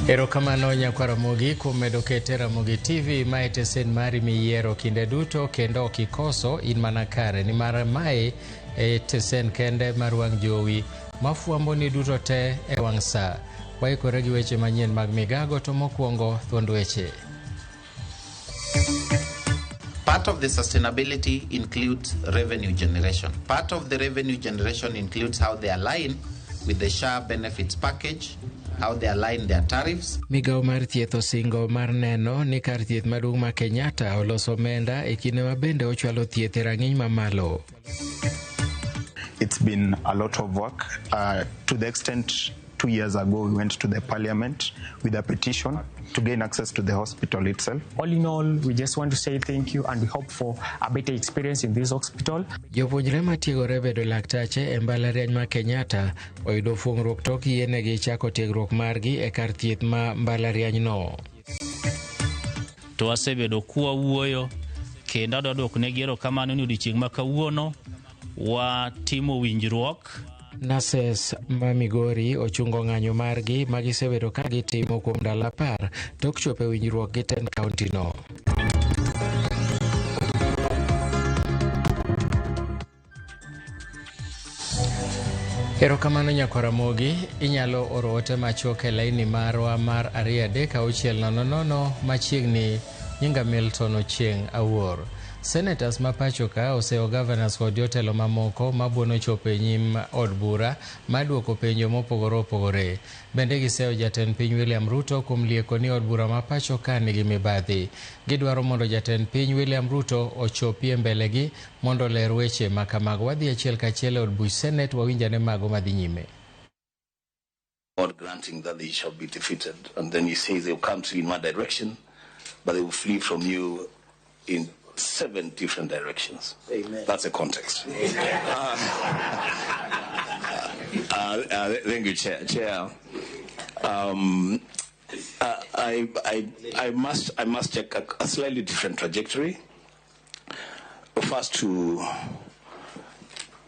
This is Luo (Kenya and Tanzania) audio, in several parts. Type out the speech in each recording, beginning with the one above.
Erokamano nyakwa Ramogi kuom medo kete Ramogi TV mae tesen mari miyiero kinde duto kendo ok ikoso in mana kare nimar mae e tesen kende mar wang' jowi mafwambo ni duto te e wang' sa. Waikore gi weche manyien mag migago to mokwongo thuond weche. Part of the sustainability includes revenue generation. Part of the revenue generation includes how they align with the SHA benefits package, how they align their tariffs. Migawo mar thieth osingo mar neno ni kar thieth maduong' ma Kenyatta oloso omenda e kinde ma bende ochwalo thieth e rang'iny mamalo. It's been a lot of work to the extent 2 years ago we went to the parliament with a petition to gain access to the hospital itself. All in all, we just want to say thank you and we hope for a better experience in this hospital. Jopuonjre matiegore bedo laktache e mbalariany ma Kenyatta oyudo fuong'ruok tok yienegi chako tiegruok margi e kar thieth ma mbalarianyno. To wasebedo kwawuoyo kendo adwa dwokonegi erokamano ni odiochieng' ma kawuono watimo winjruok. Nurses ma Migori ochungo ng'anyo margi ma gisebedo ka gitimo kuom ndalo 10 tok chopo e winjruok gi tend kaunti no. Erokamano nyakwa Ramogi, inyalo oro ote machuok e laini marwa mar 23600 machiegni nyinga Milton Ochieng' Awuor. Senators ma pacho ka oseyo governors kod jotelo mamoko mabuono chopo e nyim od bura mar duoko penjo mopogore opogore. Bende giseyo jatend piny William Ruto kuom lieko ni od bura ma pacho ka nigi mibadhi. Gidwaro mondo jatend piny William Ruto ochopie mbelegi mondo oler weche ma kamago. Wadhi achiel kachiel e od buch Senate wawinjane mago madhi nyime. God granting that they shall be defeated. And then he says they will come to you in one direction, but they will flee from you in 7 different directions. Amen. That's the context. Thank you, Chair. Chair, I must take a slightly different trajectory. First, to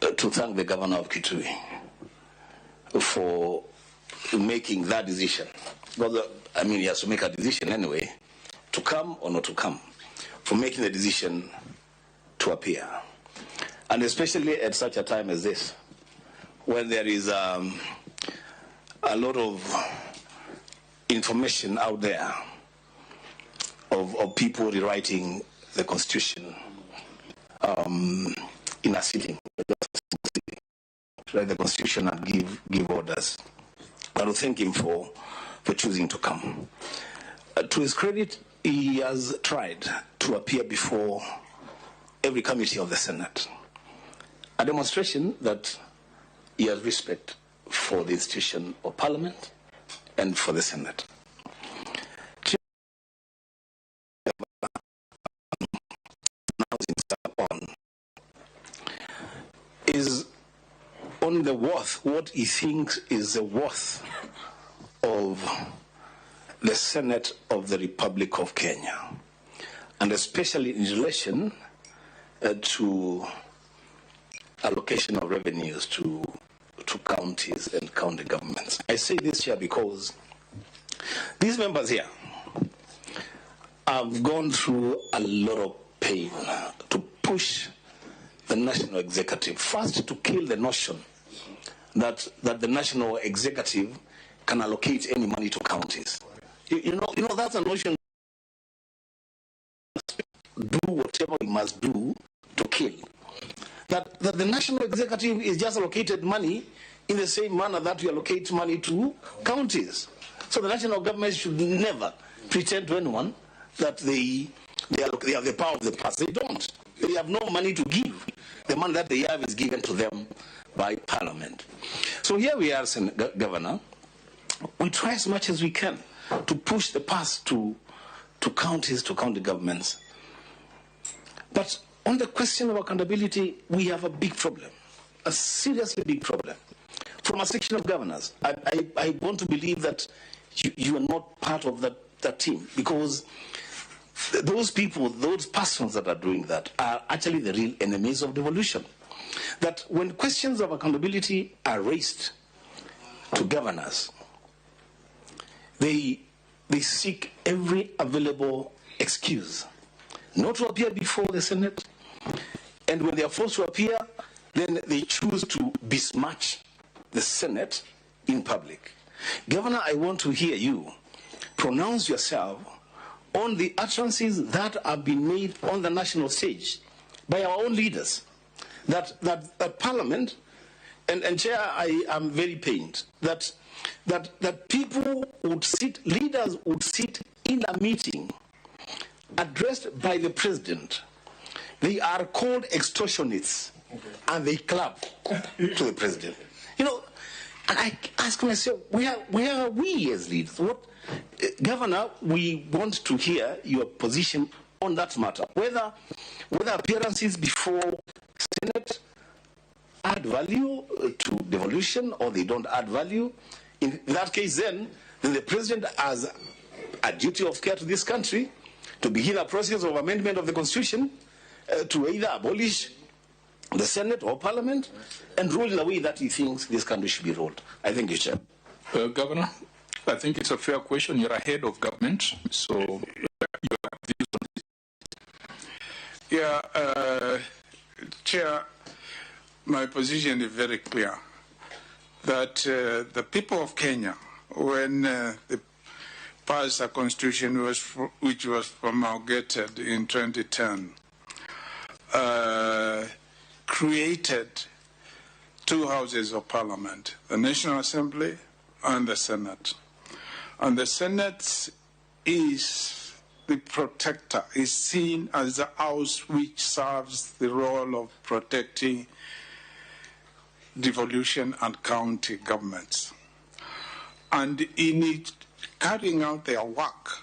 thank the governor of Kitui for making that decision. Because, I mean, he has to make a decision anyway, to come or not to come, for making the decision to appear. And especially at such a time as this, when there is a lot of information out there of people rewriting the constitution in a sitting. Write the constitution and give orders. But I thank him for choosing to come. To his credit, he has tried to appear before every committee of the Senate. A demonstration that he has respect for the institution of Parliament and for the Senate. Is on the worth, what he thinks is the worth of the Senate of the Republic of Kenya, and especially in relation to allocation of revenues to counties and county governments. I say this here because these members here have gone through a lot of pain to push the national executive, first to kill the notion that the national executive can allocate any money to counties. You know that's a notion. Do whatever we must do to kill. That the national executive is just allocated money in the same manner that we allocate money to counties. So the national government should never pretend to anyone that they have the power of the purse. They don't. They have no money to give. The money that they have is given to them by Parliament. So here we are, Governor. We try as much as we can to push the purse to counties, to county governments. But on the question of accountability, we have a big problem, a seriously big problem. From a section of governors, I want to believe that you are not part of that team, because those people, those persons that are doing that are actually the real enemies of devolution. That when questions of accountability are raised to governors, They seek every available excuse not to appear before the Senate, and when they are forced to appear, then they choose to besmirch the Senate in public. Governor, I want to hear you pronounce yourself on the utterances that have been made on the national stage by our own leaders, that Parliament, and Chair, I am very pained that people would sit, leaders would sit in a meeting addressed by the president. They are called extortionists, and they clap to the president. You know, and I ask myself, where are we as leaders? What, Governor, we want to hear your position on that matter. Whether appearances before Senate add value to devolution or they don't add value. In that case, then the president has a duty of care to this country to begin a process of amendment of the Constitution to either abolish the Senate or Parliament and rule in a way that he thinks this country should be ruled. I thank you, Chair. Governor, I think it's a fair question. You're ahead of government, so you have views on this. Yeah, Chair, my position is very clear that the people of Kenya, when they passed a constitution which was promulgated in 2010, created two houses of parliament, the National Assembly and the Senate. And the Senate is the protector, is seen as the house which serves the role of protecting devolution and county governments. And in it, carrying out their work,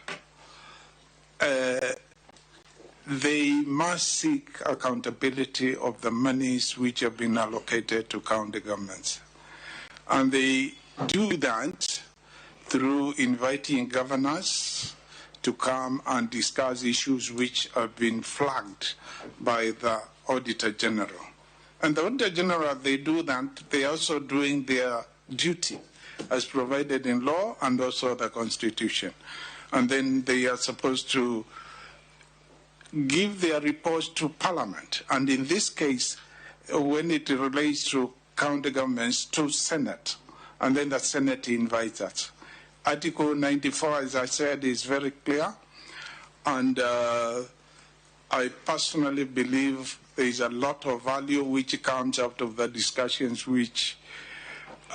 they must seek accountability of the monies which have been allocated to county governments. And they do that through inviting governors to come and discuss issues which have been flagged by the Auditor General. And the Auditor General, they do that, they are also doing their duty as provided in law and also the Constitution. And then they are supposed to give their reports to Parliament. And in this case, when it relates to county governments, to Senate. And then the Senate invites us. Article 94, as I said, is very clear. And I personally believe there is a lot of value which comes out of the discussions which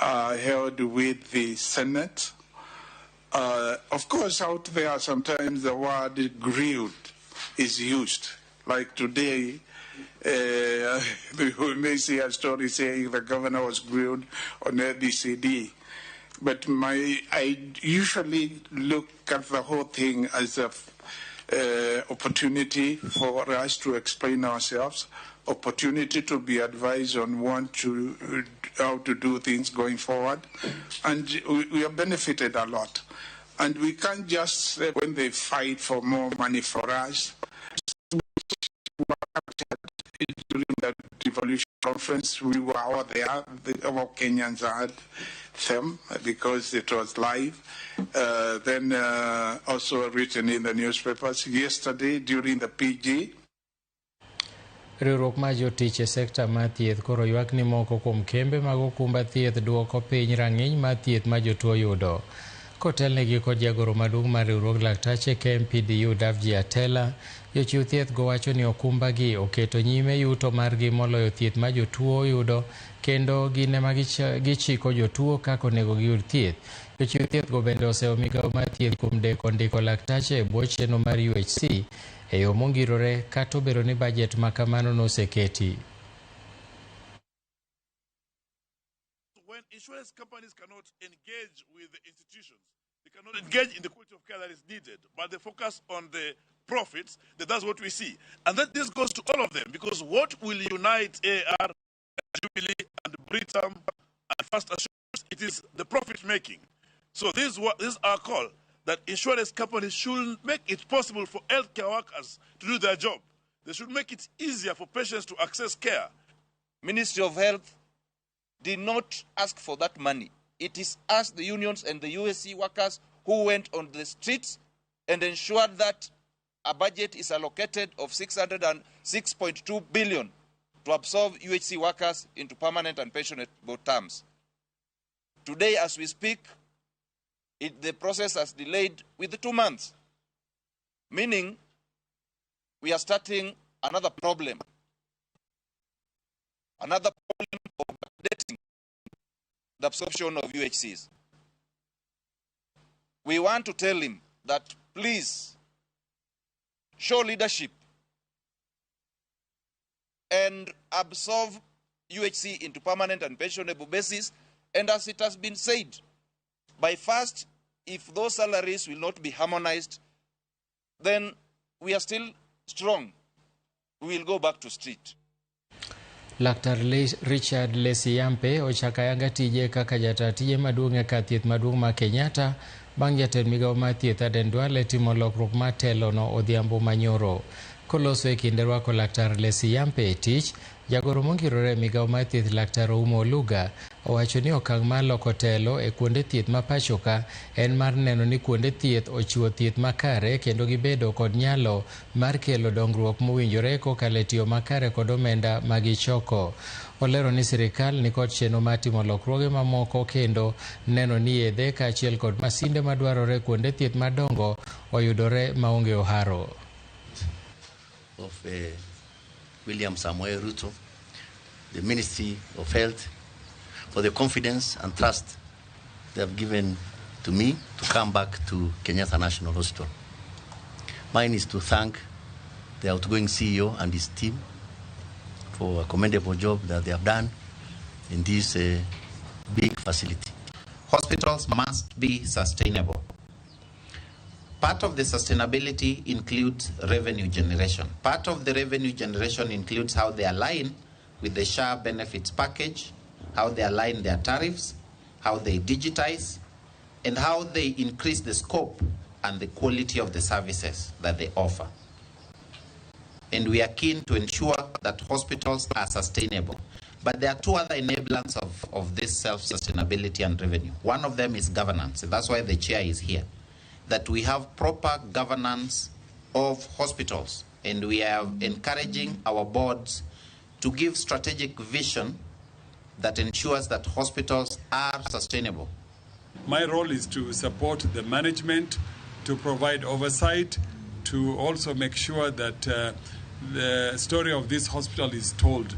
are held with the Senate. Of course, out there sometimes the word grilled is used. Like today, we may see a story saying the governor was grilled on ABCD. But I usually look at the whole thing as an opportunity for us to explain ourselves, opportunity to be advised on how to do things going forward. And we have benefited a lot. And we can't just say when they fight for more money for us, during the devolution conference, we were all there, our Kenyans had them because it was live. Then also written in the newspapers yesterday during the PG. Riwruok mar jotich e sekta mar thieth koro ywak ni moko kuom kembe mag okumba thieth duoko piny rang'iny mar thieth ma jotuo yudo. Kotelnegi kod jagoro maduong' mar riwruog laktache KMPDU Davji Atela, jochiw thieth go wacho ni okumba gi oketo nyime yuto margi moloyo thieth ma jotuo yudo kendo gin ema gichiko jotuo kaka onego giyud thieth. Jochiw thieth go bende oseyo migawo mar thieth kuom deko ndiko laktache e bwo chenro mar UHC e yo mongirore kata obedo ni bajet ma kamano noseketi. When insurance companies cannot engage with the institutions, they cannot engage in the quality of care that is needed, but they focus on the profits, then that's what we see. And then this goes to all of them, because what will unite AR, Jubilee, and Britam, and First Assurance, it is the profit making. So this is our call, that insurance companies should make it possible for healthcare workers to do their job. They should make it easier for patients to access care. Ministry of Health did not ask for that money. It is us, the unions and the USC workers, who went on the streets and ensured that a budget is allocated of 606.2 billion to absorb UHC workers into permanent and pensionable terms. Today, as we speak, the process has delayed with 2 months, meaning we are starting another problem. Another problem of updating the absorption of UHCs. We want to tell him that please show leadership and absorb UHC into permanent and pensionable basis. And as it has been said, by first, if those salaries will not be harmonized, then we are still strong. We will go back to street. Laktar Richard Lesiyampe ochako ayanga tije kaka jata tije maduong' e kar thieth maduong' ma Kenyatta bang' jatend migawo mar thieth Aden Duale timo lokruok mar telo no odhiambo manyoro. Koloso e kinde rwako Laktar Lesiyampe e tich, jagoro mongirore e migawo mar thieth Laktar Oumo Oluga owacho ni okang' mar loko telo e kuonde thieth ma pacho ka en mar neno ni kuonde thieth ochiwo thieth makare kendo gibedo kod nyalo mar kelo dongruok mowinjore kokalo e tiyo makare kod omenda magichoko. Olero ni sirikal nikod chenro mar timo lokruoge mamoko kendo neno ni yedhe kaachiel kod masinde madwarore kuonde thieth madongo oyudore maonge oharo. Of William Samoei Ruto, the Ministry of Health, for the confidence and trust they have given to me to come back to Kenyatta National Hospital. Mine is to thank the outgoing CEO and his team for a commendable job that they have done in this big facility. Hospitals must be sustainable. Part of the sustainability includes revenue generation. Part of the revenue generation includes how they align with the SHA benefits package, how they align their tariffs, how they digitize, and how they increase the scope and the quality of the services that they offer. And we are keen to ensure that hospitals are sustainable. But there are two other enablers of this self-sustainability and revenue. One of them is governance. That's why the chair is here. That we have proper governance of hospitals, and we are encouraging our boards to give strategic vision that ensures that hospitals are sustainable. My role is to support the management, to provide oversight, to also make sure that the story of this hospital is told.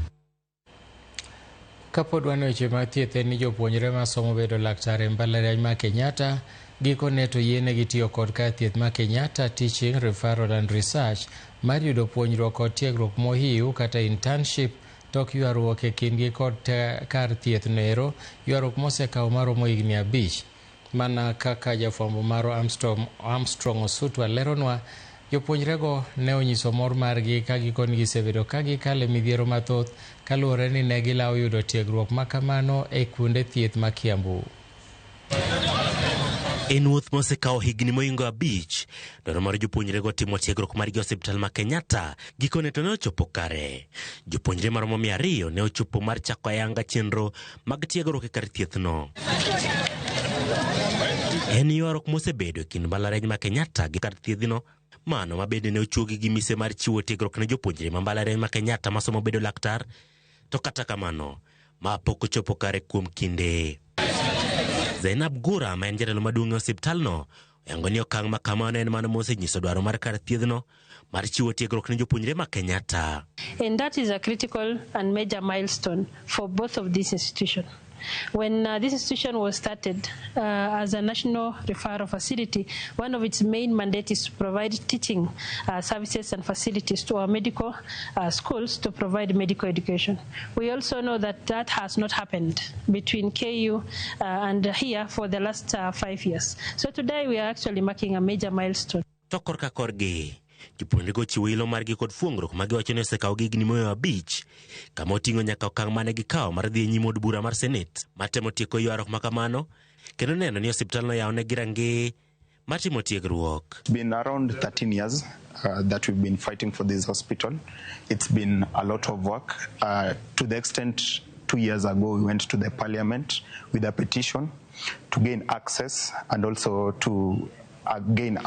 Kapod wan e weche mag thieth en ni jopuonjre masomo bedo laktar e mbalariany ma Kenyatta gikone to yienegi tiyo kod kar thieth ma Kenyatta Teaching, Referral and Research mar yudo puonjruok kod tiegruok mohiu kata internship tok ywaruok e kindgi kod kar thieth noero, ywaruok mosekawo maromo higni 5. Mana kaka jafwambo marwa Armstrong Osutwa leronwa, jopuonjrego ne onyiso mor margi ka gikoni gisebedo ka gikale midhiero mathoth kaluwore ni ne gilawo yudo tiegruok makamano e kuonde thieth ma Kiambu. En wuoth mosekawo higni mohingo 5, dwaro mar jopuonjrego timo tiegruok margi e osiptal ma Kenyatta gikone to ne ochopo kare. Jopuonjre maromo 200 ne ochopo mar chako ayanga chenro mag tiegruok e kar thiethno. En ywaruok mosebedo e kind mbalariany ma Kenyatta gi kar thiethno, mano ma bende ne ochuogi gi mise mar chiwo tiegruok ne jopuonjre ma mbalariany ma Kenyatta masomo bedo laktar, to kata kamano ma pok ochopo kare kuom kinde. Zainab Gura ma en jatelo maduong' e osiptalno oyango ni okang' ma kamano en mano mosenyiso dwaro mar kar thiethno mar chiwo tiegruok ne jopuonjre ma Kenyatta. And that is a critical and major milestone for both of these institutions. When this institution was started as a national referral facility, one of its main mandates is to provide teaching services and facilities to our medical schools to provide medical education. We also know that that has not happened between KU and here for the last 5 years. So today we are actually marking a major milestone. To korka korgi, jopuonjrego chiwo ilo margi kod fuongruok ma giwacho ni osekawo gi higni mohingo 5, kama oting'o nyaka okang' mane gikawo mar dhi e nyim od bura mar Senate mar temo tieko ywaruok ma kamano kendo neno ni osiptalno oyawonegi rangeye mar timo tiegruok. It's been around 13 years that we've been fighting for this hospital. It's been a lot of work. To the extent 2 years ago we went to the parliament with a petition to gain access and also to gain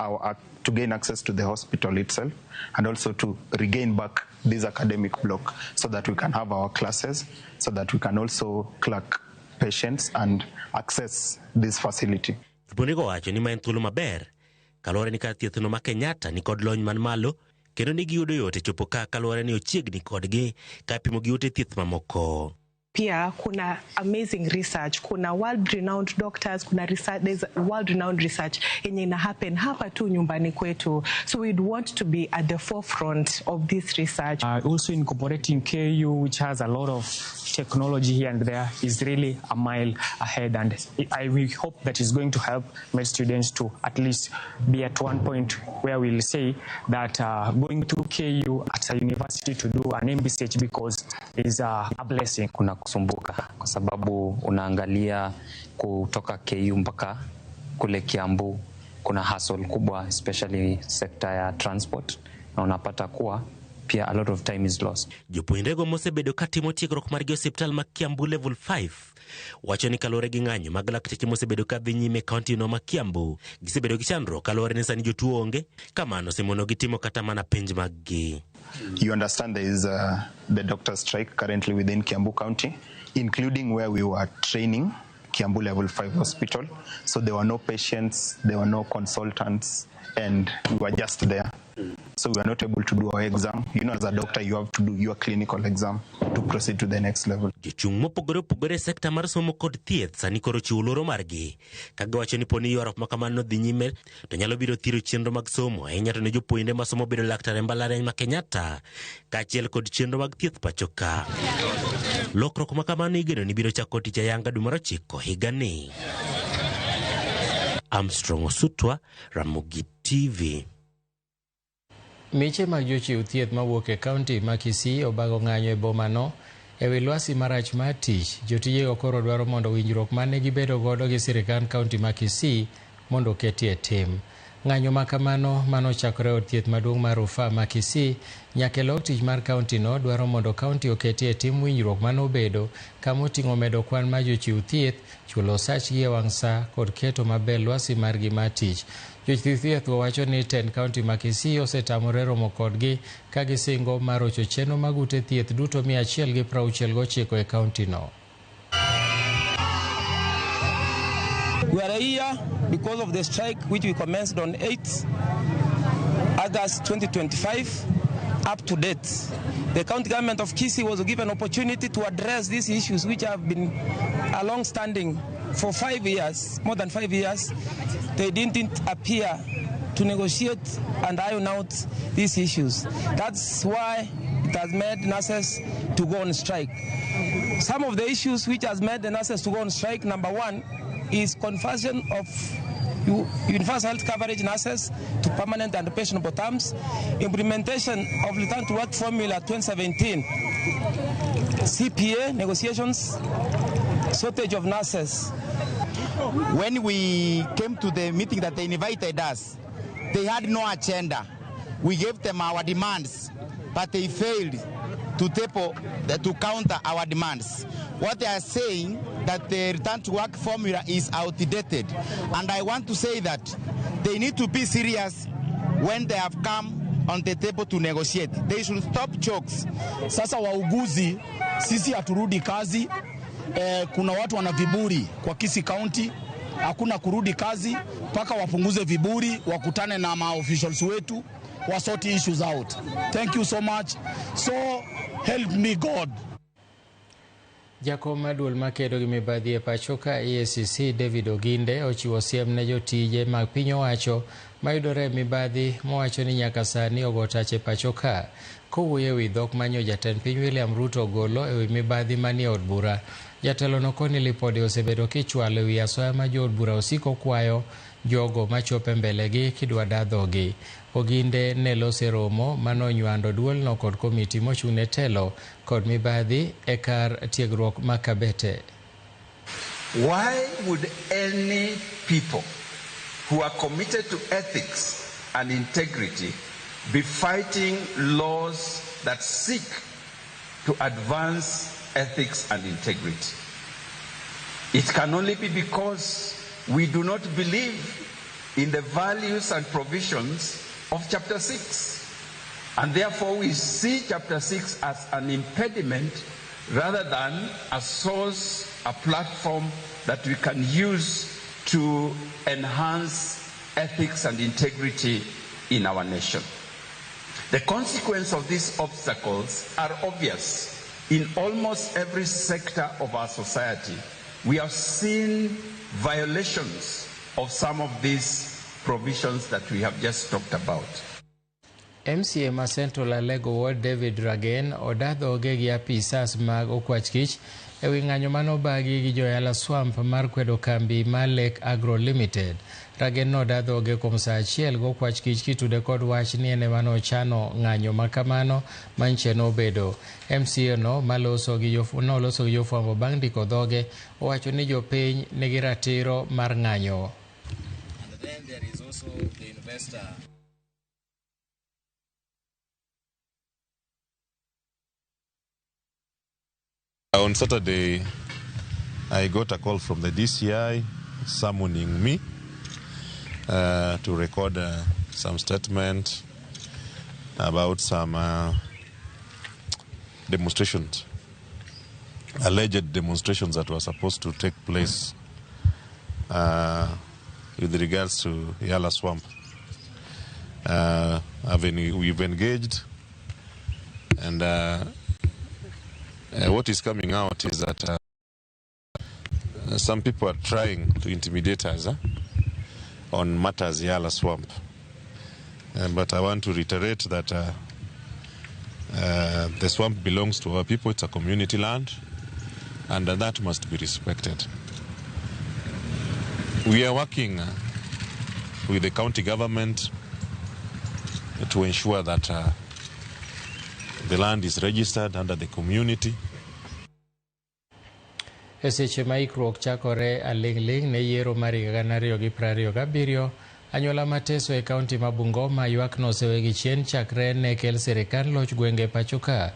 access to the hospital itself, and also to regain back this academic block so that we can have our classes, so that we can also clerk patients and access this facility. Jopuonjrego wacho ni ma en thuolo maber kaluwore ni kar thiethno ma Kenyatta ni kod lony man malo kendo ni giyudo yot e chopo ka kaluwore ni ochiegni kodgi ka pimo gi ute thieth mamoko. Pia kuna amazing research, kuna world renowned doctors, kuna research, there's world renowned research yenye ina happen hapa tu nyumbani kwetu, so we'd want to be at the forefront of this research. Also incorporating KU, which has a lot of technology here and there, is really a mile ahead, and we hope that it's going to help med students to at least be at one point where we'll say that going to KU at a university to do an MBCHB course is a blessing. Kuna kusumbuka kwa sababu unaangalia kutoka KU mpaka kule Kiambu kuna hassle kubwa, especially sekta ya transport, na unapata kuwa pia a lot of time is lost. Jopuonjrego mosebedo katimo tiegruok margi e osiptal ma Kiambu Level 5 wacho ni kaluwore gi ng'anyo mag lakteche mosebedo ka dhi nyime e kaunti no ma Kiambu, gisebedo gi chandruok kaluwore ni sani jotuo onge, kamano osemonogi timo kata mana penj maggi. You understand there is the doctor strike currently within Kiambu County, including where we were training, Kiambu Level 5 Hospital. So there were no patients, there were no consultants, and we were just there. So we were not able to do our exam. You know, as a doctor, you have to do your clinical exam to proceed to the next level. Jochung' mopogore opogore e sekta mar somo kod thieth sani koro chiwo luoro margi ka giwacho ni poni ywaruok ma kamano dhi nyime to nyalo biro thiro chenro mag somo ahinya to ne jopuonjre masomo bedo laktar e mbalariany ma Kenyatta kaachiel kod chenro mag thieth pacho ka. Lokruok ma kamano igeno ni biro chako tich ayanga dwe mar 9 higani. Armstrong Osutwa, Ramogi TV. Miche mag jochiw thieth mawuok e kaunti ma Kisii obago ng'anyo e bomano ewi lwasi marach mar tich. Jotijego koro dwaro mondo winjruok mane gibedo godo gi sirikand kaunti ma Kisii mondo oketie tim. Ng'anyo ma kamano manochakore e od thieth maduong' mar rufaa ma Kisii nyaka e lok tich mar kaunti no dwaro mondo kaunti oketie tim winjruok manobedo kama oting'o medo kwan mar jochiw thieth, chulo osachgi e wang' sa kod keto maber lwasi margi mar tich. Jochiw thieth go wacho ni tend kaunti ma Kisii osetamore romo kodgi ka gisingo mar rocho chenro mag ute thieth duto 169 e kaunti no. We are here because of the strike which we commenced on 8 August 2025 up to date. The county government of Kisii was given opportunity to address these issues which have been a long standing for 5 years, more than 5 years. They didn't appear to negotiate and iron out these issues. That's why it has made nurses to go on strike. Some of the issues which has made the nurses to go on strike, number one, is conversion of universal health coverage nurses to permanent and pensionable terms, implementation of return to work formula 2017, CPA negotiations, shortage of nurses. When we came to the meeting that they invited us, they had no agenda. We gave them our demands, but they failed to counter our demands. What they are saying that the return to work formula is outdated. And I want to say that they need to be serious when they have come on the table to negotiate. They should stop jokes. Sasa wauguzi, sisi haturudi kazi. Kuna watu wana viburi kwa Kisii County, hakuna kurudi kazi mpaka wapunguze viburi, wakutane na ma officials wetu, wa sort issues out. Thank you so much. So help me God. Jakom mar duol makedo gi mibadhi e pacho ka EACC David Oginde ochiwo siem ne jotije mag piny owacho mayudore e mibadhi mowacho ni nyaka sani ogo tach e pacho ka. Kowuoyo ewi dhok manyo jatend piny William Ruto ogolo ewi mibadhi manie od bura. Jatelo no koni lipode osebedo kichwalo ewi asoya ma jood bura osiko kwayo jogo machopo e mbelegi kidwa da dhogi. Oginde ne lose romo manonywando duolno kod komiti mochung' ne telo kod mibadhi e kar tiegruok ma Kabete. Why would any people who are committed to ethics and integrity be fighting laws that seek to advance ethics and integrity? It can only be because we do not believe in the values and provisions of Chapter 6. And therefore we see Chapter 6 as an impediment rather than a source, a platform that we can use to enhance ethics and integrity in our nation. The consequence of these obstacles are obvious. In almost every sector of our society, we have seen violations of some of these provisions that we have just talked about. MCA ma Central Alego Ward David Ragen oda dhoge gi apisas mag okwach kich ewi ng'anyo manobagi gi joyala swamp mar kwedo kambi mar Lake Agro Limited. Ragen noda dhoge kuom saa achiel gokwach kich kitude kod wach ni en ema nochano ng'anyo makamano manche nobedo. MCA no noloso gi jofwambo bang' ndiko dhoge owacho ni jopiny nigi ratiro mar ng'anyo. And then there is also the investor. On Saturday, I got a call from the DCI summoning me to record some statement about some demonstrations, alleged demonstrations that were supposed to take place with regards to Yala Swamp. We've engaged, and what is coming out is that some people are trying to intimidate us on matters Yala Swamp. But I want to reiterate that the swamp belongs to our people. It's a community land, and that must be respected. We are working with the county government to ensure that the land is registered under the community. E seche ma ikruok chakore aling'ling' ne yiero mar higa 2027, anyuola mateso e kaunti ma Bungoma ywak nosewegi chien chakre ne kel sirikal loch gwenge pacho ka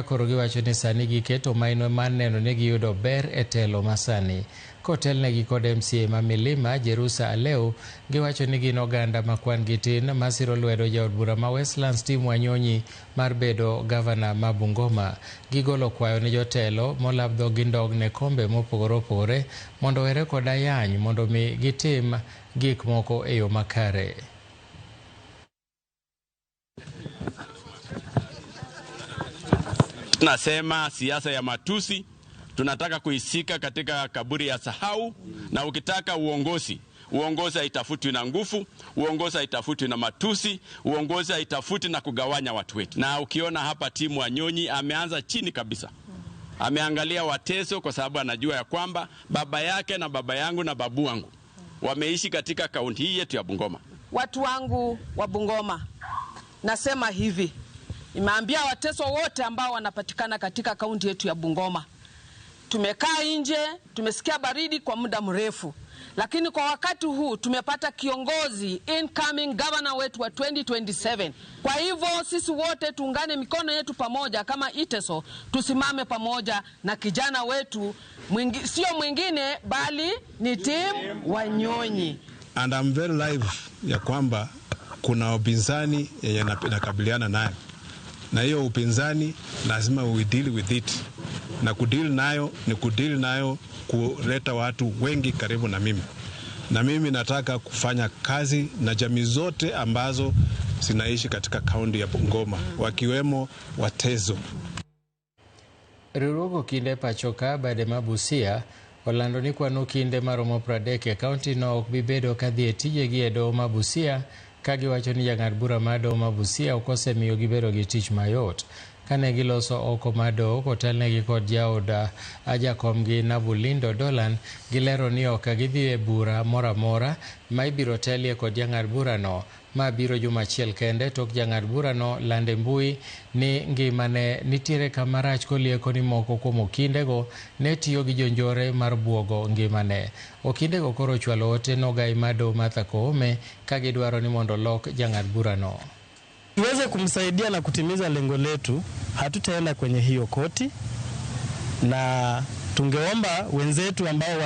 koro giwacho ni sani giketo maino mar neno ni giyudo ber e telo masani. Kotelnegi kod MCA ma Milima Jerusa Aleu, giwacho ni gin oganda ma kwan gi tin masiro lwedo jaod bura ma Westlands Tim Wanyonyi mar bedo gavana ma Bungoma. Gigolo kwayo ne jotelo molab dhogi ndog ne kombe mopogore opogore mondo were kod ayany mondo mi gitim gik moko e yo makare. Tunasema siasa ya matusi tunataka kuisika katika kaburi ya sahau. Na ukitaka uongozi, uongozi haitafutwi na nguvu, uongozi haitafutwi na matusi, uongozi haitafuti na kugawanya watu wetu. Na ukiona hapa Tim Wanyonyi ameanza chini kabisa. Ameangalia Wateso kwa sababu anajua ya kwamba baba yake na baba yangu na babu wangu wameishi katika kaunti hii yetu ya Bungoma. Watu wangu wa Bungoma, nasema hivi, nimeambia Wateso wote ambao wanapatikana katika kaunti yetu ya Bungoma, tumekaa nje, tumesikia baridi kwa muda mrefu, lakini kwa wakati huu tumepata kiongozi incoming governor wetu wa 2027. Kwa hivyo sisi wote tuungane mikono yetu pamoja kama Iteso, tusimame pamoja na kijana wetu sio mwingine bali ni Tim Wanyonyi. And I'm very live ya kwamba kuna upinzani yenye nakabiliana nayo, na hiyo upinzani lazima we deal with it. Na kudeal nayo ni kudeal nayo kuleta watu wengi karibu na mimi. Na mimi nataka kufanya kazi na jamii zote ambazo zinaishi katika kaunti ya Bungoma, wakiwemo Wateso. Riwruogo kinde pacho ka bade ma Busia olando ni kwano kinde maromo 30 e kaunti no ok bi bedo kadhi e tijegi e doho ma Busia, ka giwacho ni jang'ad bura mar doho ma Busia ok osemiyo gibedo gi tich mayot. Kane giloso oko mar doho kotelnegi kod jaod ajakomgi Nabulindo Dolan, gilero ni ok gidhi e bura moro amora ma ibiro telie kod jang'ad burano, ma biro juma achiel kende tok jang'ad burano lande mbui ni ngimane nitiere kama rach kolieko ni moko kuom okindego ne tiyo gi jonjore mar buogo ngimane. Okindego koro ochwalo ote nogai mar doho Martha Koome ka gidwaro ni mondo lok jang'ad burano. Tuweze kumsaidia na kutimiza lengo letu, hatutaenda kwenye hiyo koti na Tungeomba wenzetu ambao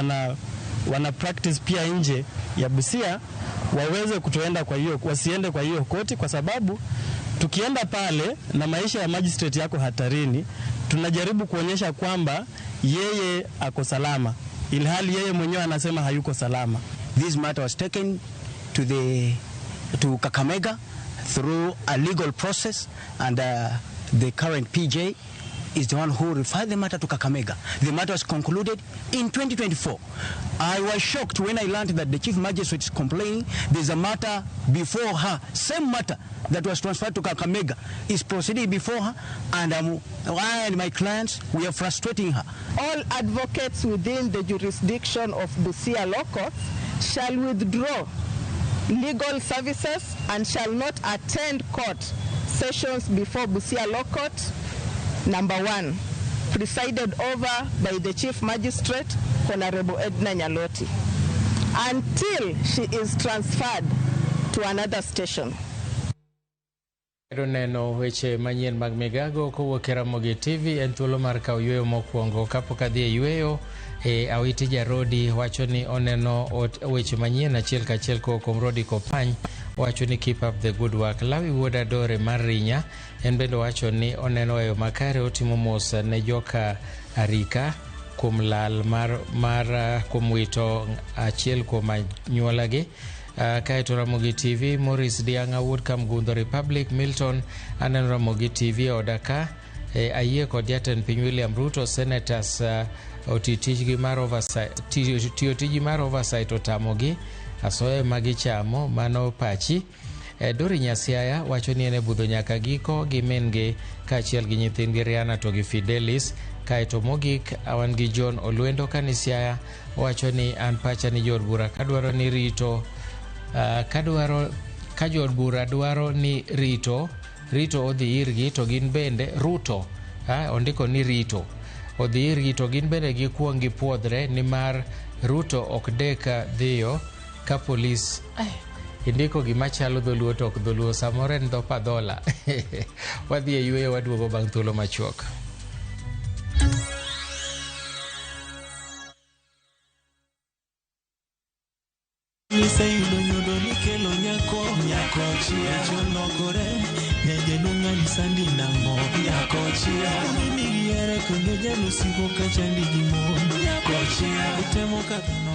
wana practice pia nje ya Busia waweze kutoenda kwa hiyo, wasiende kwa hiyo koti, kwa sababu tukienda pale na maisha ya magistrate yako hatarini, tunajaribu kuonyesha kwamba yeye ako salama, ilhali yeye mwenyewe anasema hayuko salama. This matter was taken to Kakamega through a legal process, and the current PJ is the one who referred the matter to Kakamega. The matter was concluded in 2024. I was shocked when I learned that the Chief Magistrate is complaining there's a matter before her, same matter that was transferred to Kakamega is proceeding before her, and I and my clients, we are frustrating her. All advocates within the jurisdiction of Busia Law Courts shall withdraw legal services and shall not attend court sessions before Busia Law Court Number 1, presided over by the Chief Magistrate, Honorable Edna Nyaloti, until she is transferred to another station. Neno weche manyien mag migago kowuok e Ramogi TV en thuolo mar kawo yweyo mokwongo. Kapok adhi e yweyo, Awiti Jarodi wacho ni oneno weche manyien achiel kachiel kowuok kuom Rodi Kopany, wacho ni keep up the good work. Lawi Wuod Adore mar Rinya en bende wacho ni oneno eyo makare, otimo mos ne joka Arika kuom lal mar kuom wito achiel kuom anyuolagi. Kaeto Ramogi TV, Maurice Dianga Wuod Kamgundho Republic, Milton aneno Ramogi TV oda ka, ayie kod jatend piny William Ruto, senators oti tijgi mar oversight, tiyo tiji mar oversight otamogi, asoya magichamo mano pachi. Dori Nyasiaya wacho ni en e budho nyaka giko gi min-gi kaachiel gi nyithindgi Rihanna to gi Fidelis. Kaeto mogik wan gi John Olwendo Kanisiaya wacho ni an pacha ni jood bura kadwaro ni rito ka jood bura dwaro ni rito odhi irgi to gin bende Ruto ondiko ni rito odhi irgi to gin bende gikuong gipuodhre nimar Ruto ok dek dhiyo ka polis. Indiko gima chalo dholuo to ok dholuo, samoro en dho padhola. Wadhi e yweyo, waduogo bang' thuolo machuok. Iseyudo nyodo nikelo nyako, nyako chia cholokore, nyajaluong' sandi nang'o, nyako chia mimigiere kendo jalusiko kachandi gi mon, nyako chia utemo kadhano.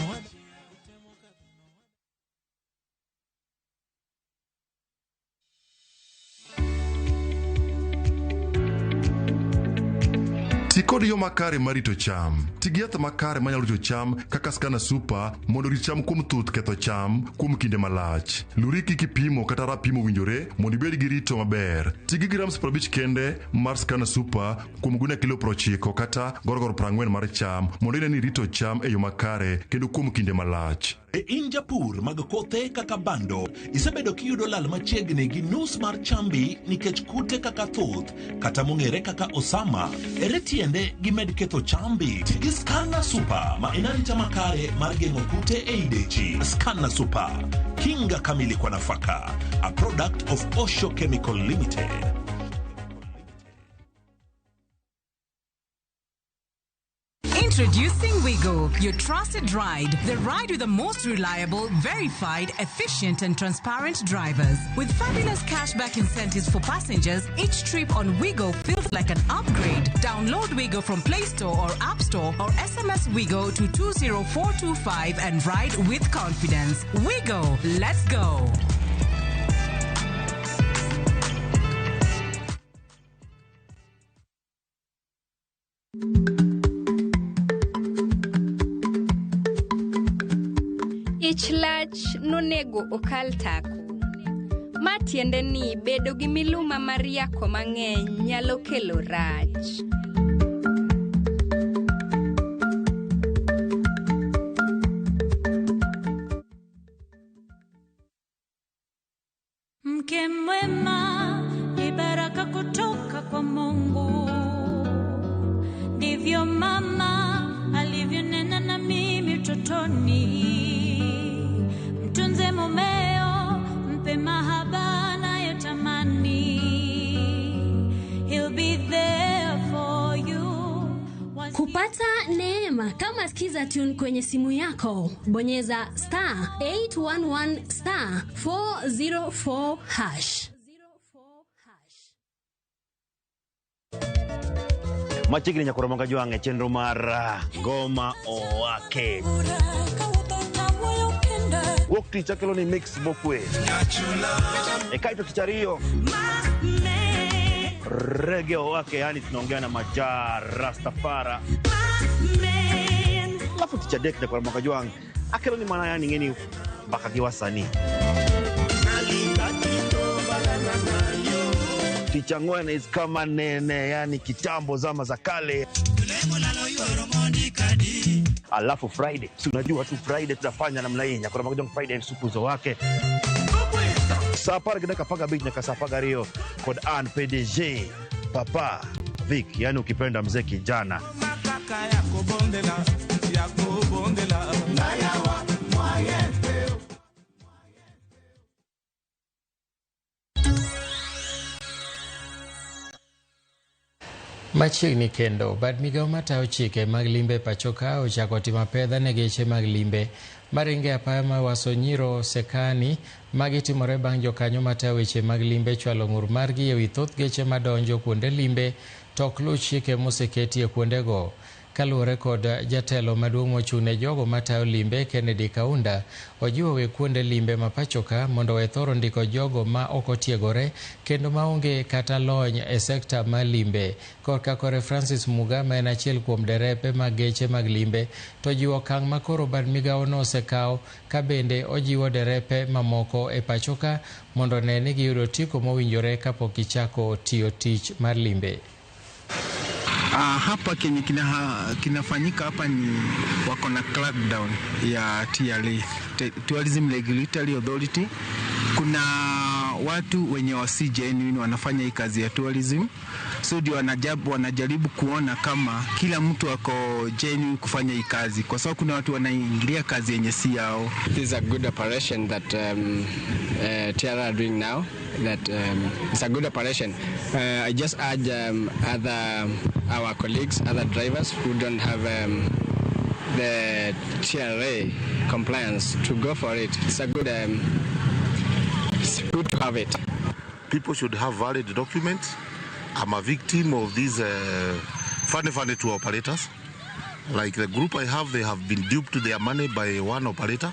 Ti kod yo makare mar rito cham. Ti gi yath makare manyalo rito cham kaka Scanner Super mondo orit cham kuom thuth ketho cham kuom kinde malach. Luri kik ipimo kata rapimo owinjore mondo ibed gi rito maber. Ti gi grams 50 kende mar Scanner Super kuom gunia kilo 90 kata gorogoro 40 mar cham mondo ine ni irito cham e yo makare kendo kuom kinde malach. E in japur mag kothe kaka bando, isebedo kiyudo lal machiegni gi nus mar chambi nikech kute kaka thuth kata mong'ere kaka osama. Ere tiende gimed ketho chambi? Ti gi Scanner Super ma en arita makare mar geng'o kute ei dechi. Scanner Super, kinga kamili kwa nafaka, a product of Osho Chemical Limited. Introducing Wigo, your trusted ride. The ride with the most reliable, verified, efficient, and transparent drivers. With fabulous cashback incentives for passengers, each trip on Wigo feels like an upgrade. Download Wigo from Play Store or App Store or SMS Wigo to 20425 and ride with confidence. Wigo, let's go. Ich lach nonego okal tako. Ma tiende ni bedo gi miluma mar yako mang'eny nyalo kelo rach. Mke mwema ni baraka kutoka kwa Mungu. Ndivyo mama alivyonena na mimi utotoni. Mtunze mumeo, mpe mahaba anayotamani. He'll be there for you. Kupata neema Fuliza tune kwenye simu yako, bonyeza star 811 star 404 hash. Machiegni nyaka Ramogi Jwang' e chenro mar Ngoma Owake. Wuok tich akelo ni mix mokwe. E kaeto tich ariyo Reggae Owake, yani tunaongea na Maja Rastafara. Alafu tich adek nyaka Ramogi Jwang' akelo ni mana yani ng'eni mbaka gi wasanii. Tich ang'wen is kama nene, yani kitambo zama za kale. Alafu Friday, si unajua tu Friday tutafanya namna hii, nyakora Jwang' Friday msukuzo wake saa apar gi dakika apar gabich nyaka saa apar gariyo kod an PDG Papa Vic, yani ukipenda mzee kijana. Machiegni kendo, bad migawo matayo chike mag limbe pacho ka ochako timo apedha ne geche mag limbe maringe apaya ma Waso Nyiro Sekani. Magi timore bang' jokanyo matayo weche mag limbe chwalo ng'ur margi ewi thoth geche madonjo kuonde limbe to ok luw chike moseketi e kuondego. Kaluwore kod jatelo maduong' mochung' ne jogo matayo limbe Kennedy Kaunda, ojiwo weg kuonde limbe ma pacho ka mondo owe thoro ndiko jogo ma ok otiegore kendo maonge kata lony e sekta mar limbe. Korka kore Francis Muga ma en achiel kuom derepe mag geche mag limbe to jiwo okang' ma koro bad migawono osekawo ka bende ojiwo derepe mamoko e pacho ka mondo one ni giyudo otiko mowinjore kapok gichako tiyo tich mar limbe. Hapa kenye kinafanyika hapa ni wako na crackdown ya TRA, Tourism Regulatory Authority. Kuna watu wenye wasi genuine wanafanya hii kazi ya tourism, so ndio wanajaribu kuona kama kila mtu ako genuine kufanya hii kazi, kwa sababu kuna watu wanaingilia kazi yenye si yao. This is a good operation that TRA are doing now. That it's a good operation. I just urge other our colleagues, other drivers who don't have the TRA compliance to go for it. It's a good, it's good to have it. People should have valid documents. I'm a victim of these funny tour operators. Like the group I have, they have been duped to their money by one operator.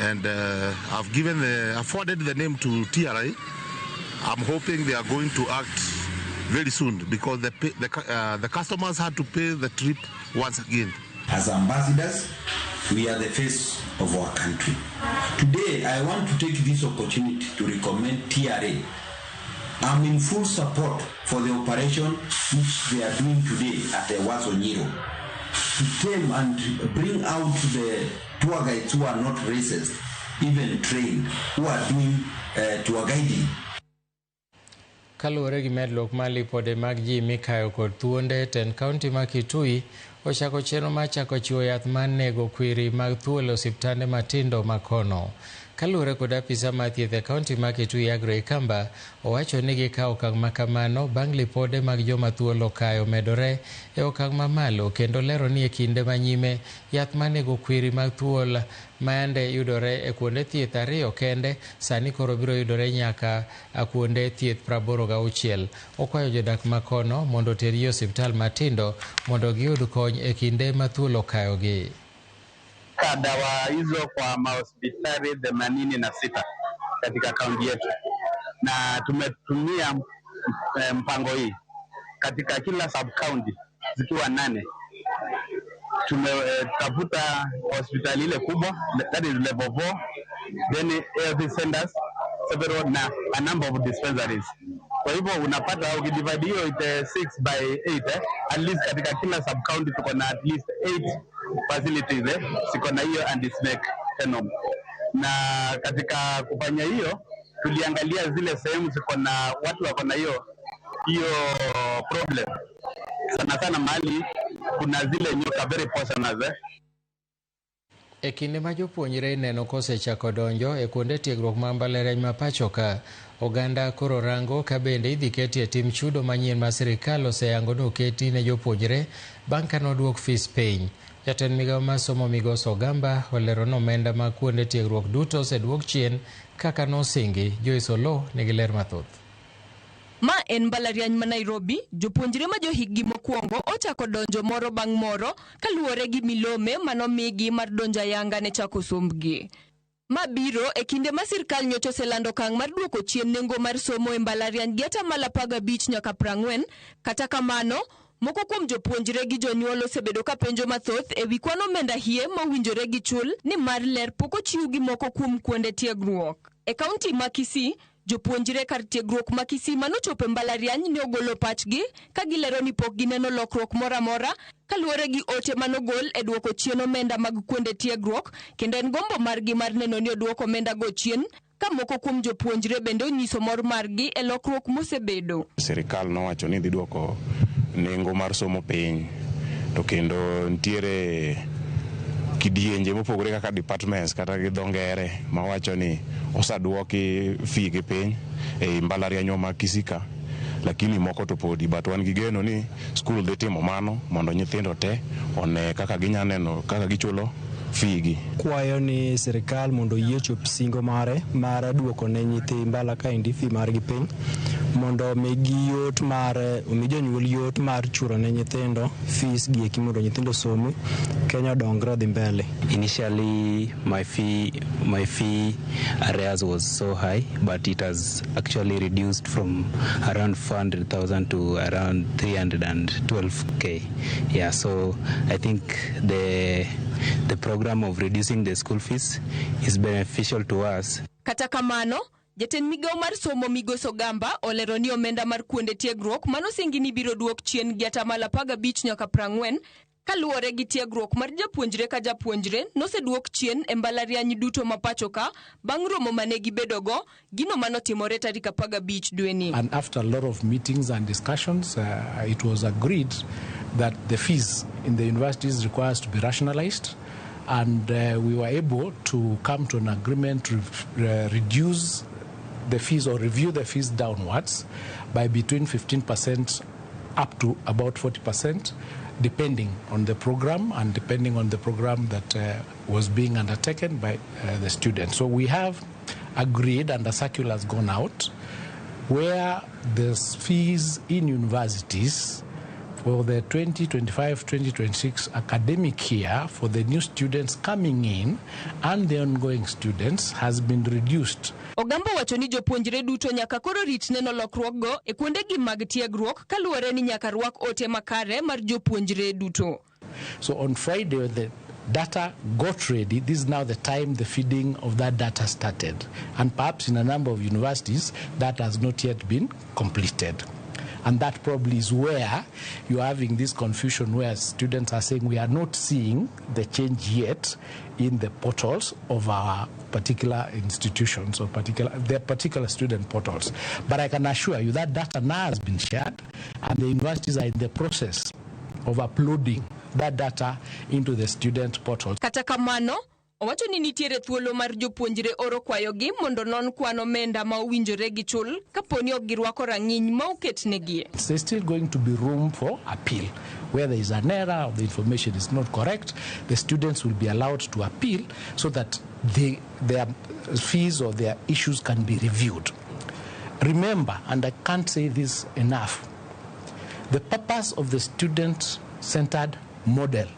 And I've forwarded the name to TRA. I'm hoping they are going to act very soon because the customers had to pay the trip once again. As ambassadors, we are the face of our country. Today, I want to take this opportunity to recommend TRA. I'm in full support for the operation which they are doing today at the Ewaso Nyiro to tame and bring out the tour guides who are not racist, even trained, who are doing tour guiding. Kaluwore gi medruok mar lipode mag ji mikayo kod thuonde, tend kaunti ma Kitui ochako chenro mar chako chiwo yath mar nego kwiri mag thuol e osiptande matindo ma kono. Kaluwore kod apisa mar thieth e kaunti ma Kitui Aggrey Kamba, owacho ni gikawo okang' ma kamano bang' lipode mag joma thuol okayo medore e okang' mamalo, kendo lero ni e kinde manyime yath mar nego kwiri mag thuol mayande yudore e kuonde thieth 2 kende sani koro biro yudore nyaka kuonde thieth 86. Okwayo jodak ma kono mondo otergi e osiptal matindo mondo giyud kony e kinde ma thuol okayogi. Dawa hizo kwa mahospitali 86 katika kaunti yetu, na tumetumia mpango hii katika kila sub county zikiwa 8. Tumetafuta hospitali ile kubwa, that is level 4, then health centers several na a number of dispensaries. Kwa hivyo unapata ukidivide hiyo 6 by 8, at least katika kila sub county tuko na at least 8 facilities siko na hiyo anti-snake venom. Na katika kufanya hiyo tuliangalia zile sehemu ziko na watu wako na hiyo problem, sana sana mahali kuna zile nyoka very poisonous. E kinde ma jopuonjre neno kosechako donjo e kuonde tiegruok ma mbalariany ma pacho ka, oganda koro rango ka bende idhi ketie tim chudo manyien ma sirikal oseyango ni oketi ne jopuonjre bang' ka noduok fees piny. Jatend migawo mar somo Migosi Ogamba olero ni omenda mag kuonde tiegruok duto oseduok chien kaka nosingi. Joyce Oloo nigi ler mathoth. Ma en mbalariany ma Nairobi, jopuonjre ma johiggi mokwongo ochako donjo moro bang' moro kaluwore gi milome manomigi mar donjo ayanga ne chako sombgi. Ma biro e kinde ma sirkal nyocha oselando okang' mar duoko chien nengo mar somo e mbalariany gi atamalo 15 nyaka 40, kata kamano, moko kuom jopuonjre gi jonyuol osebedo ka penjo mathoth e wi kwan omenda hie mowinjore gi chul nimar ler pok ochiw gi moko kuom kuonde tiegruok. E kaunti ma Kisii, jopuonjre kar tiegruok ma Kisii manochopo e mbalariany ne ogolo pachgi ka gilero ni pok gineno lokruok moro amora kaluwore gi ote manogol e duoko chien omenda mag kuonde tiegruok kendo en gombo margi mar neno ni oduok omenda go chien ka moko kuom jopuonjre bende onyiso mor margi e lokruok mosebedo. Sirikal nowacho ni dhi duoko nengo mar somo piny to kendo nitiere kidienje mopogore kaka departments kata gi dho ngere mawacho ni osaduoki fee gi piny ei mbalarianywa ma Kisii ka lakini moko to podi but wan gi geno ni skul dhi timo mano mondo nyithindo te one kaka ginya neno kaka gichulo fee gi. Kwayo ni sirikal mondo oyie chop singo mare mar duoko ne nyithi mbala kaendi fee margi piny mondo omigi yot mar omi jonyuol yot mar chulo ne nyithindo fees gi eki mondo nyithindo osomi Kenya odongre odhi mbele. Initially my fee arrears was so high, but it has actually reduced from around 400,000 to around 312K. Yeah, so I think the program of reducing the school fees is beneficial to us. Kata kamano, jatend migawo mar somo Migosi Ogamba olero ni omenda mar kuonde tiegruok manosingi ni biro duok chien gi atamalo 15 nyaka 40 kaluwore gi tiegruok mar japuonjre ka japuonjre noseduok chien e mbalariany duto ma pacho ka bang' romo mane gibedogo gino manotimore tarik 15 dweni. And after a lot of meetings and discussions, it was agreed that the fees in the universities requires to be rationalized, and we were able to come to an agreement to reduce the fees or review the fees downwards by between 15% up to about 40%, depending on the program and depending on the program that was being undertaken by the students. So we have agreed, and a circular has gone out, where the fees in universities for the 2025-2026 academic year for the new students coming in and the ongoing students has been reduced. Ogamba wacho ni jopuonjre duto nyaka koro rit neno lokruokgo e kuondegi mag tiegruok kaluwore ni nyaka rwak ote makare mar jopuonjre duto. So on Friday, the data got ready. This is now the time the feeding of that data started. And perhaps in a number of universities, that has not yet been completed. And that probably is where you're having this confusion where students are saying we are not seeing the change yet in the portals of our particular institutions or their particular student portals. But I can assure you that data now has been shared, and the universities are in the process of uploading that data into the student portal. Kata kamano, owacho ni nitiere thuolo mar jopuonjre oro kwayogi mondo non kwan omenda ma owinjore gi chul kaponi ok girwako rang'iny ma oketnegi. There's still going to be room for appeal. Where there is an error or the information is not correct, the students will be allowed to appeal so that their fees or their issues can be reviewed. Remember, and I can't say this enough, the purpose of the student-centered model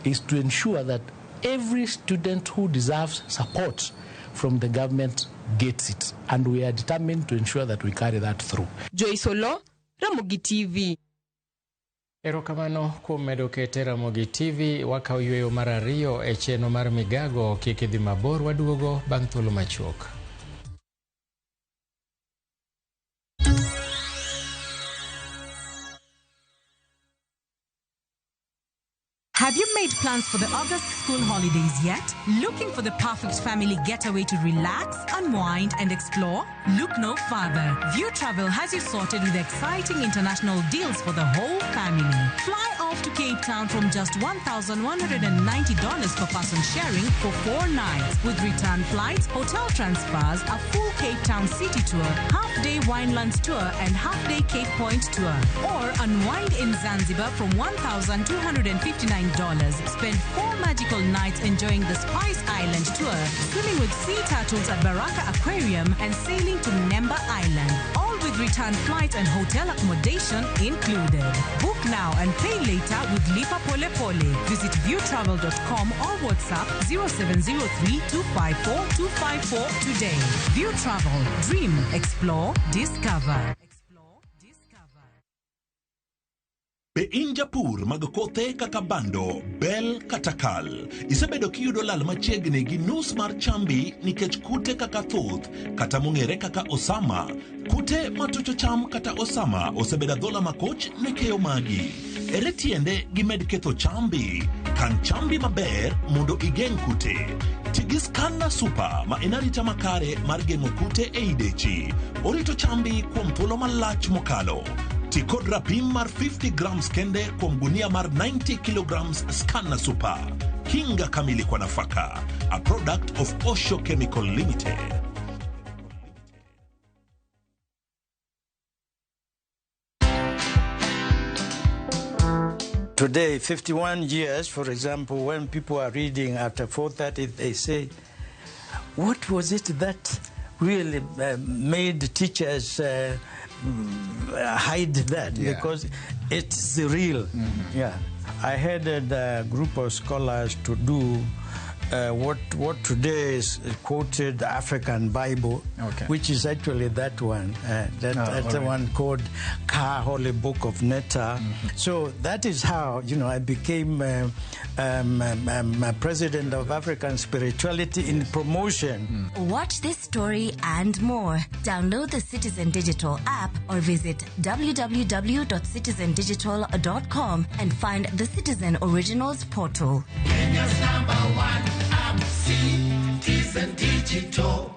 is to ensure that every student who deserves support from the government gets it, and we are determined to ensure that we carry that through. Joyce Olo, Ramogi TV. Erokamano kuom medo kete Ramogi TV, wakaw yweyo mar ariyo e chenro mar migago. Kik idhi mabor, waduogo bang' thuolo machuok. Have you made made plans for the August school holidays yet? Looking for the perfect family getaway to relax, unwind, and explore? Look no further. View Travel has you sorted with exciting international deals for the whole family. Fly off to Cape Town from just $1,190 per person sharing for 4 nights, with return flights, hotel transfers, a full Cape Town city tour, half-day Winelands tour, and half-day Cape Point tour. Or unwind in Zanzibar from $1,259. Spend 4 magical nights enjoying the Spice Island tour, swimming with sea turtles at Baraka Aquarium, and sailing to Nemba Island. All with return flights and hotel accommodation included. Book now and pay later with Lipa Pole Pole. Visit viewtravel.com or WhatsApp 0703 254 254 today. View Travel. Dream, explore, discover. Be in japur mag kothe kaka bando, bel kata kal. Isebedo kiyudo lal machiegni gi nus mar chambi nikech kute kaka thuth kata mong'ere kaka osama. Kute matucho cham kata osama osebedo adhola makoch ne keyo magi. Ere tiende gimed ketho chambi? Kan chambi maber mondo igeng' kute. Ti gi Scanna Super ma en arita makare mar geng'o kute ei dechi. Orito chambi kuom thuolo malach mokalo. Ti kod rapim mar 50 grams kende kuom gunia mar 90 kilograms Scanna Super. Kinga kamili kwa nafaka. A product of Osho Chemical Limited. Today, 51 years, for example, when people are reading after 4:30, they say, what was it that really made teachers hide that? Yeah. Because it's real. Mm-hmm. Yeah. I headed a group of scholars to do what today is quoted African Bible, okay, which is actually that one, that's the one called Ka Holy Book of Netta. Mm-hmm. So that is how, you know, I became president of African Spirituality in promotion. Mm. Watch this story and more. Download the Citizen Digital app or visit www.citizendigital.com and find the Citizen Originals portal. Kenya's number one app, Citizen Digital.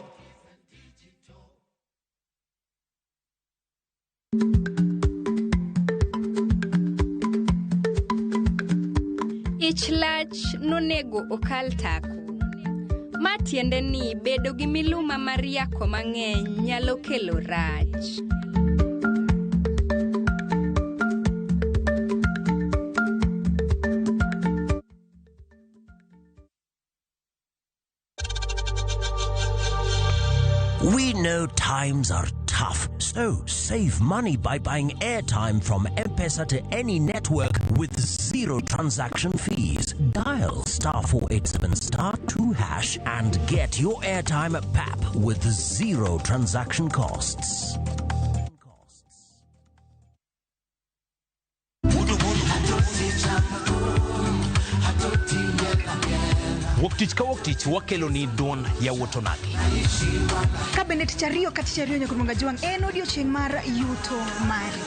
Ich lach nonego okal tako. Ma tiende ni bedo gi miluma mar yako mang'eny nyalo kelo rach. We know times are tough, so save money by buying airtime from M-Pesa to any network with zero transaction fees. Dial *487*2# and get your airtime at PAP with zero transaction costs. Wuok tich ka wuok tich wakelo ni duond yawuot onagi. Ka bende tich ariyo ka tich ariyo nyaka Jwang' en odiochieng' mar yuto mari.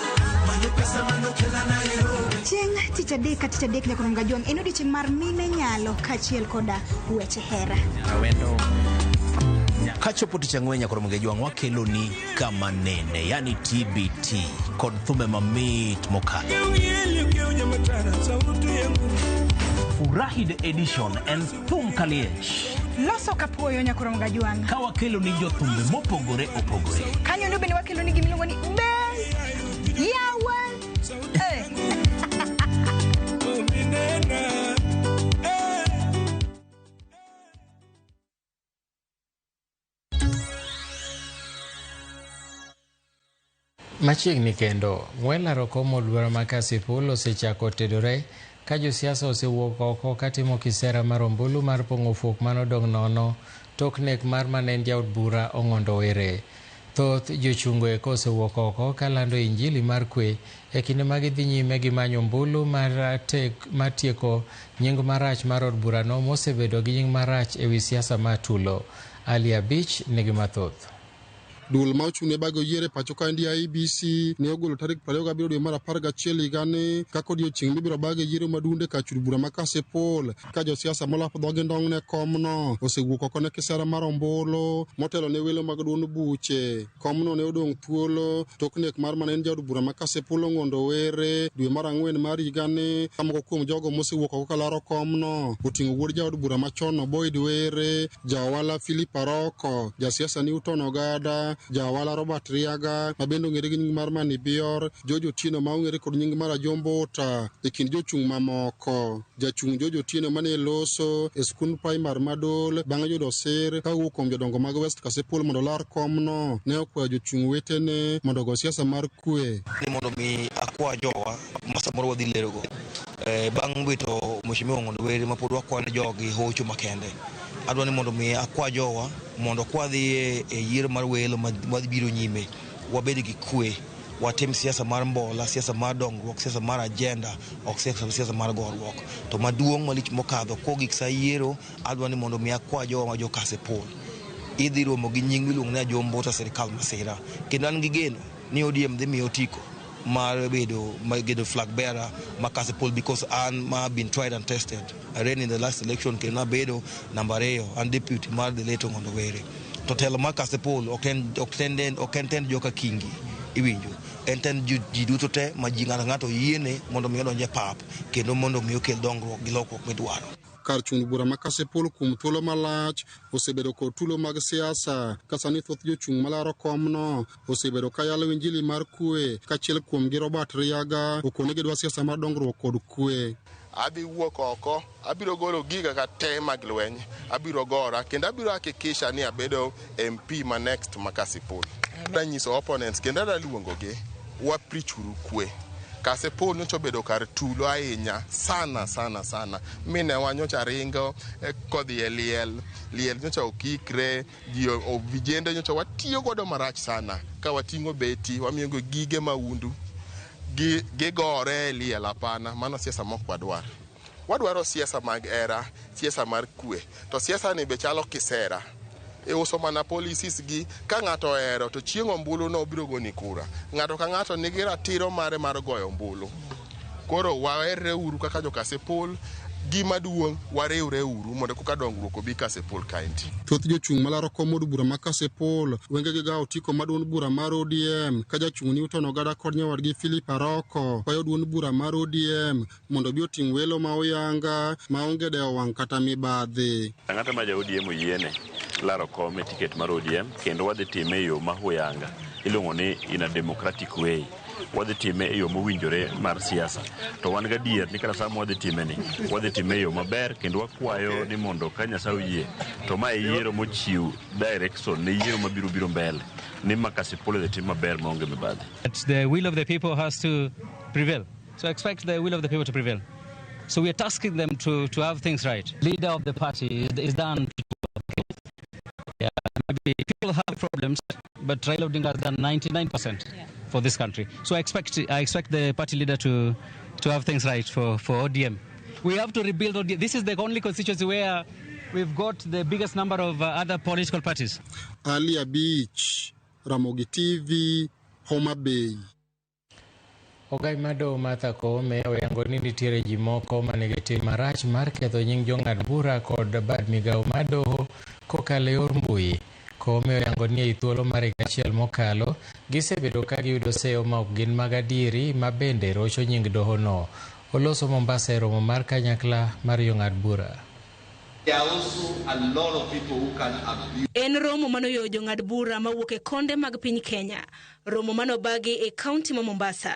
Chieng' tich adek ka tich adek nyaka Jwang' en odiochieng' mar mine nyalo kaachiel koda weche hera. Kachopo tich ang'wen nyaka Jwang' wakelo ni kama nene, yani TBT kod thumbe mamit mokalo. Furahi the edition and thum kaliech. Loso kapuoyo nyaka Jwang'. Ka wakelo ni jothumbe mopogore opogore. Kanyo ndo bende wakelo ni gimiluongo ni be yawa. Machiegni kendo, ng'we laro kom od bura ma Kasipul osechako tedore ka josiasa osewuok oko katimo kisera mar ombulu mar pong'o fuok manodong' nono tok nek mar mane en jaod bura Ong'ondo Were. Thoth jochungo eko osewuok oko kalando injili mar kwe e kinde ma gidhi nyime gi manyo ombulu mar tieko nying marach mar od burano mosebedo gi nying marach ewi siasa ma tulo. Ali Abich nigi mathoth. Duol ma ochung' ne bago yiero e pacho kaendi IEBC ne ogolo tarik 27 dwe mar 11 higani kaka odiochieng' mibiro bage yiero maduong' e kar chud bura ma Kasipul ka josiasa molap dhogi ndong' ne komno osewuok oko ne kisera mar ombulu motelo ne welo mag duond buche. Komno ne odong' thuolo tok nek mar mane en jaod bura ma Kasipul Ong'ondo Were dwe mar 4 mar higani ka moko kuom jogo mosewuok oko kalaro komno oting'o wuod jaod bura machon Boyd Were, jaohala Philip Aroko, jasiasa Newton Ogada, jaohala Robert Riaga ma bende ong'ere gi nying mar Mani Bior, George Otieno ma ong'ere kod nying mar Ajombo Uta e kind jochung' mamoko. Jachung' George Otieno mane loso e skund primar ma Dol bang' yudo sir kawuok kuom jodongo mag West Kasipul mondo olar komno ne okwayo jochung' wetene mondo ogo siasa mar kwe. Ni mondo mi akwa jowa ma samoro wadhi lerogo bang' wito Mheshimiwa Ong'ondo Were ma pod wakwayo ne jogi hocho makende. Adwa ni mondo mi akwa jowa mondo kwadhi e yiero mar welo mabiro nyime wabed gi kwe, watim siasa mar mbola, siasa mar dongruok, siasa mar agenda, ok siasa mar goruok. To maduong' malich mokadho kogik sa yiero, adwa ni mondo mi akwa jowa ma jo Kasipul idhi romo gi nying miluongo ni Ajombo Uta sirikal masira, kendo an gi geno ni ODM dhi miyo otiko mar bedo flag bearer ma Kasipul because an ma been tried and tested. I ran in the last election kendo abedo namba 2, an deputy mar the late Ong'ondo Were. To telo mar Kasipul ok en tend joka Kingi, iwinjo, en tend ji duto te ma ji ng'ato ng'ato yiene mondo mi odonj e pap kendo mondo mi okel dongruok gi lokruok midwaro. Kar chung' bura ma Kasipul kuom thuolo malach osebedo kod tulo mag siasa ka sani thoth jochung' malaro komno osebedo ka yalo injili mar kwe kaachiel kuom gi Robert Riaga okone gidwa siasa mar dongruok kod kwe. Adhi wuok oko, abiro golo giga ka te mag lweny, abiro gora kendo abiro hakikisha ni abedo MP ma next ma Kasipul. Adwa nyiso opponents kendo adwa luongogi wa preach uru kwe. Kasipul nyocha obedo kar tulo ahinya sana sana sana. Minewa nyocha ringo kodhi e liel, liel nyocha okikre, ji vijende nyocha watiyo godo marach sana ka wating'o beti, wamiyogo gige maundu, gigore e liel. Hapana, mano siasa mok wadwar. Wadwaro siasa mag hera, siasa mar kwe. To siasa ni be chalo kisera. Iuso mana policies gi ka ng'ato ohero to chieng' ombulu no obiro goni kura. Ng'ato ka ng'ato nigi ratiro mare mar goyo ombulu. Koro waherre uru kaka jo Kasipul, gima duong' wariwre uru mondo koka dongruok obi Kasipul kaendi. Thoth jochung' malaro kom od bura ma Kasipul wengegi ga otiko ma duond bura mar ODM ka jachung' Newton Ogada kod nyawadgi Philip Aroko kwayo duond bura mar ODM mondo obi oting' welo ma oyanga maonge dewo wang' kata mibadhi. Ng'ato ma ja ODM oyiene laro kom e tiket mar ODM kendo wadhi time e yo ma huyanga iluongo ni in a democratic way. Wadhi time e yo mowinjore mar siasa. To wan gadier ni kata sama wadhi time ni, wadhi time e yo maber kendo wakwayo ni mondo ka Nyasaye oyie to ma e yiero mochiw direction ne yiero mabiro biro mbele ni ma Kasipul idhi tim maber maonge mibadhi. The will of the people has to prevail. So I expect the will of the people to prevail. So we are tasking them to have things right. Leader of the party is done. Yeah, maybe people have problems, but Raila Odinga has done 99% for this country. So I expect the party leader to have things right for ODM. We have to rebuild ODM. This is the only constituency where we've got the biggest number of other political parties. Ali Abich, Ramogi TV, Homa Bay. Ogai Mado Martha Koome oyango ni nitiere ji moko manigi tim marach mar ketho nying jong'ad bura kod bad migawo mar doho kokalo e yor mbui. Koome oyango ni ei thuolo mar higa achiel mokalo, gisebedo ka giyudo seyo ma ok gin mag adieri ma bende rocho nying doho no. Oloso Mombasa e romo mar kanyakla mar jong'ad bura. There are also a lot of people who can abuse. En romo manoyo jong'ad bura mawuok e konde mag piny Kenya. Romo manobagi e kaunti ma Mombasa.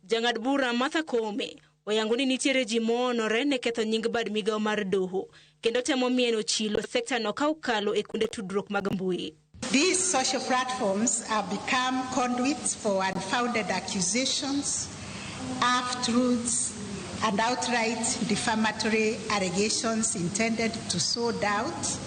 Jang'ad bura Martha Koome oyango ni nitiere ji moonore ne ketho nying bad migawo mar doho kendo temo mieno chilo sekta no ka okalo e kuonde tudruok mag mbui. These social platforms have become conduits for unfounded accusations, half-truths, and outright defamatory allegations intended to sow doubt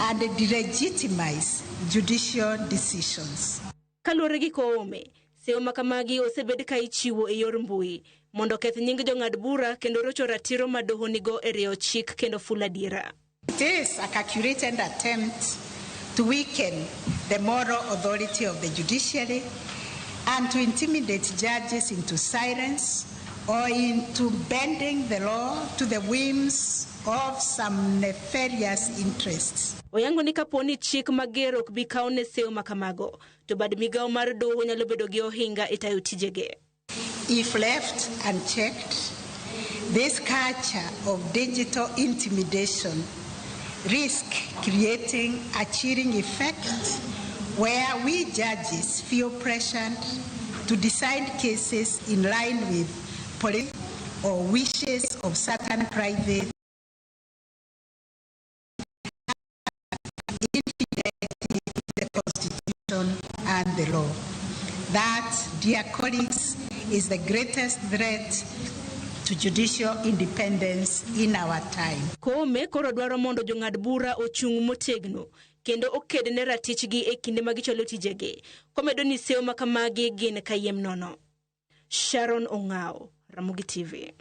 and delegitimize judicial decisions. Kaluwore gi Koome, seyo ma kamagi osebed ka ichiwo e yor mbui mondo oketh nying jong'ad bura kendo rocho ratiro ma doho nigo e rieyo chik kendo fulo adiera. It is a calculated attempt to weaken the moral authority of the judiciary and to intimidate judges into silence or into bending the law to the whims of some nefarious interests. Oyango ni kapo ni chik mager ok bi kaw ne seyo ma kamago, to bad migawo mar doho nyalo bedo gi ohinga e tayo tijege. If left unchecked, this culture of digital intimidation risk creating a chilling effect where we judges feel pressured to decide cases in line with policy or wishes of certain private the Constitution and the law. That, dear colleagues, is the greatest threat to judicial independence in our time. Koome koro dwaro mondo jong'ad bura ochung' motegno kendo oked ne ratichgi e kinde ma gichwalo tijegi. Komedo ni seyo ma kamagi gin kayiem nono. Sharon Ong'ao, Ramogi TV.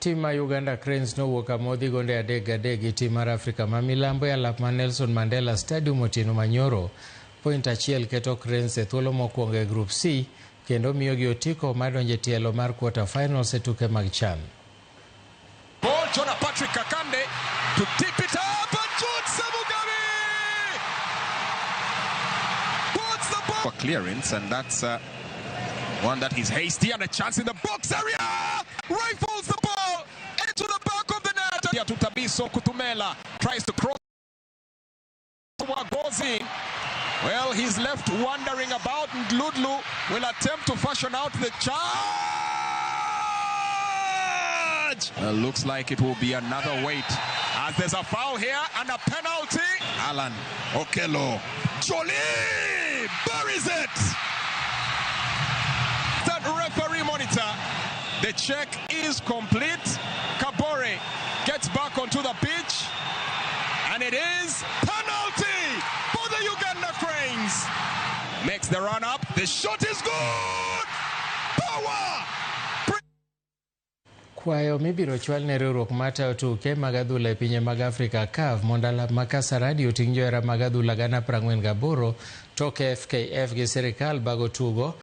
Tim mar Uganda Cranes nowuok amodhi gonde 3-3 gi tim mar Afrika ma milambo e alap mar Nelson Mandela Stadium otieno manyoro. Point achiel keto Cranes e thuolo mokwongo e Group C kendo miyogi otiko mar donjo e tielo mar quarter finals e tuke mag CHAN. Ball, Jonah Patrick Kakande to tip it up, and George Ssemugabi puts the ball for clearance, and that's one that he's hasty, and a chance in the box area. Rifles the ball into the back of the net. To Tabiso Kutumela tries to cross. Goes in. Well, he's left wondering about. Ndludlu will attempt to fashion out the charge. Looks like it will be another wait, as there's a foul here and a penalty. Alan Okello Jolie buries it. That referee monitor. The check is complete. Kabore gets back onto the pitch, and it is penalty for the Uganda Cranes. Makes the run up. The shot is good. Power. Kwayo mibiro chwal ne riwruok matayo tuke mag adhula e pinje mag Afrika CAF mondo alap ma Kasarani oting' johera mag adhula 48,000 tok FKF gi sirikal bago tugo.